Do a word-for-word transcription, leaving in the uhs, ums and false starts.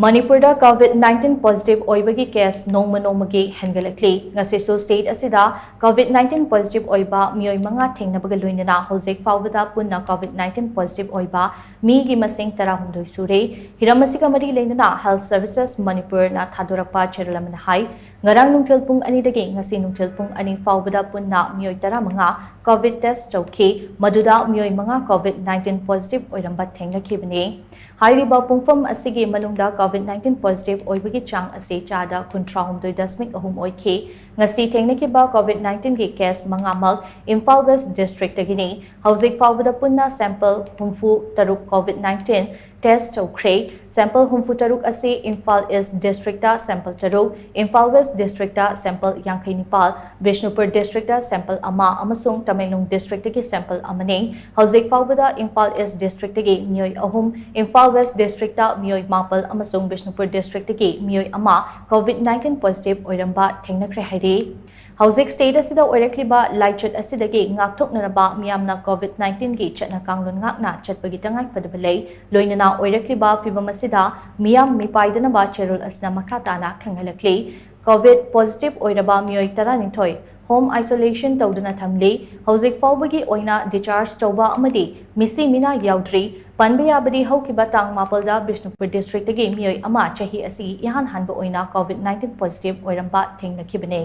ꯃꯅꯤꯄꯨꯔꯗ COVID nineteen positive ꯑꯣꯏꯕꯒꯤ case ꯅꯣꯡꯃ ꯅꯣꯡꯃꯒꯤ ꯍꯦꯟꯒꯠꯂꯛꯂꯤ꯫ ꯉꯁꯤꯁꯨ state ꯑꯁꯤꯗ COVID nineteen positive ꯑꯣꯏꯕ ꯃꯤꯑꯣꯏ ꯃꯉꯥ ꯊꯦꯡꯅꯕꯒ ꯂꯣꯏꯅꯅ ꯍꯧꯖꯤꯛ ꯐꯥꯎꯕꯗ ꯄꯨꯟꯅ COVID nineteen positive ꯑꯣꯏꯕ ꯃꯤꯒꯤ ꯃꯁꯤꯡ ꯇꯔꯥꯍꯨꯝꯗꯣꯏ ꯁꯨꯔꯦ꯫ ꯍꯤꯔꯝ ꯑꯁꯤꯒ ꯃꯔꯤ ꯂꯩꯅꯅ Health Services ꯃꯅꯤꯄꯨꯔꯅ ꯊꯥꯗꯣꯔꯛꯄ ꯆꯦꯔꯣꯜ ꯑꯃꯅ ꯍꯥꯏ, ꯉꯔꯥꯡ ꯅꯨꯡꯊꯤꯜ ꯄꯨꯡ ꯑꯅꯤꯗꯒꯤ ꯉꯁꯤ ꯅꯨꯡꯊꯤꯜ ꯄꯨꯡ ꯑꯅꯤ ꯐꯥꯎꯕꯗ ꯄꯨꯟꯅ ꯃꯤꯑꯣꯏ ꯇꯔꯥꯃꯉꯥ COVID test ꯇꯧꯈꯤ꯫ ꯃꯗꯨꯗ ꯃꯤꯑꯣꯏ ꯃꯉꯥ COVID nineteen positive ꯑꯣꯏꯔꯝꯕ ꯊꯦꯡꯅꯈꯤꯕꯅꯤ꯫ ꯍꯥꯏꯔꯤꯕ ꯄꯨꯡꯐꯝ ꯑꯁꯤꯒꯤ ꯃꯅꯨꯡꯗ COVID nineteen positive ꯑꯣꯏꯕꯒꯤ ꯆꯥꯡ ꯑꯁꯤ ꯆꯥꯗ ꯀꯨꯟꯊ꯭ꯔꯥꯍꯨꯝꯗꯣꯏ ꯗꯁꯃꯤꯛ ꯑꯍꯨꯝ ꯑꯣꯏꯈꯤ꯫ ꯉꯁꯤ ꯊꯦꯡꯅꯈꯤꯕ COVID nineteen ꯒꯤ case ꯃꯉꯥꯃꯛ ꯏꯝꯐꯥꯜ West district ꯇꯒꯤꯅꯤ꯫ ꯍꯧꯖꯤꯛ ꯐꯥꯎꯕꯗ ꯄꯨꯟꯅ sample ꯍꯨꯝꯐꯨ ꯇꯔꯨꯛ COVID nineteen test ꯇꯧꯈ꯭ꯔꯦ꯫ Sample ꯍꯨꯝꯐꯨ ꯇꯔꯨꯛ ꯑꯁꯤ ꯏꯝꯐꯥꯜ East district ꯇ sample ꯇꯔꯨꯛ, ꯏꯝꯐꯥꯜ West district ꯇ sample ꯌꯥꯡꯈꯩ ꯅꯤꯄꯥꯜ, ꯕꯤꯁꯅꯨꯄꯨꯔ district ꯇ sample ꯑꯃ ꯑꯃꯁꯨꯡ ꯇꯃꯦꯡꯂꯣꯡ district ꯇꯒꯤ sample ꯑꯃꯅꯤ꯫ ꯍꯧꯖꯤꯛ ꯐꯥꯎꯕꯗ ꯏꯝꯐꯥꯜ East district ꯇꯒꯤ ꯃꯤꯑꯣꯏ ꯑꯍꯨꯝ, ꯏꯝꯐꯥꯜ West district ꯇ ꯃꯤꯑꯣꯏ ꯃꯥꯄꯜ ꯑꯃꯁꯨꯡ ꯕꯤꯁꯅꯨꯄꯨꯔ district ꯇꯒꯤ ꯃꯤꯑꯣꯏ ꯑꯃ COVID nineteen positive ꯑꯣꯏꯔꯝꯕ ꯊꯦꯡꯅꯈ꯭ꯔꯦ ꯍꯥꯏꯔꯤ꯫ ꯍꯧꯖꯤꯛ state ꯑꯁꯤꯗ ꯑꯣꯏꯔꯛꯂꯤꯕ ꯂꯥꯏꯆꯠ ꯑꯁꯤꯗꯒꯤ ꯉꯥꯛꯊꯣꯛꯅꯅꯕ ꯃꯤꯌꯥꯝꯅ COVID nineteen ꯒꯤ ꯆꯠꯅ ꯀꯥꯡꯂꯣꯟ ꯉꯥꯛꯅ ꯆꯠꯄꯒꯤ ꯇꯉꯥꯏꯐꯗꯕ ꯂꯩ꯫ ꯂꯣꯏꯅꯅ ꯑꯣꯏꯔꯛꯂꯤꯕ ꯐꯤꯚꯝ ꯑꯁꯤꯗ ꯃꯤꯌꯥꯝ ꯃꯤꯄꯥꯏꯗꯅꯕ ꯆꯦꯔꯣꯜ ꯑꯁꯤꯅ ꯃꯈꯥ ꯇꯥꯅ ꯈꯪꯍꯜꯂꯛꯂꯤ꯫ COVID positive ꯑꯣꯏꯔꯕ ꯃꯤꯑꯣꯏ ꯇꯔꯥꯅꯤꯊꯣꯏ home isolation ꯇꯧꯗꯨꯅ ꯊꯝꯂꯤ꯫ ꯍꯧꯖꯤꯛ ꯐꯥꯎꯕꯒꯤ ꯑꯣꯏꯅ discharge ꯇꯧꯕ ꯑꯃꯗꯤ ꯃꯤꯁꯤ ꯃꯤꯅꯥ ꯌꯥꯎꯗ꯭ꯔꯤ꯫ ꯄꯟꯕ ꯌꯥꯕꯗꯤ ꯍꯧꯈꯤꯕ ꯇꯥꯡ ꯃꯥꯄꯜꯗ ꯕꯤꯁꯅꯨꯄꯨꯔ district ꯇꯒꯤ ꯃꯤꯑꯣꯏ ꯑꯃ ꯆꯍꯤ ꯑꯁꯤꯒꯤ ꯏꯍꯥꯟ ꯍꯥꯟꯕ ꯑꯣꯏꯅ COVID nineteen positive ꯑꯣꯏꯔꯝꯕ ꯊꯦꯡꯅꯈꯤꯕꯅꯤ꯫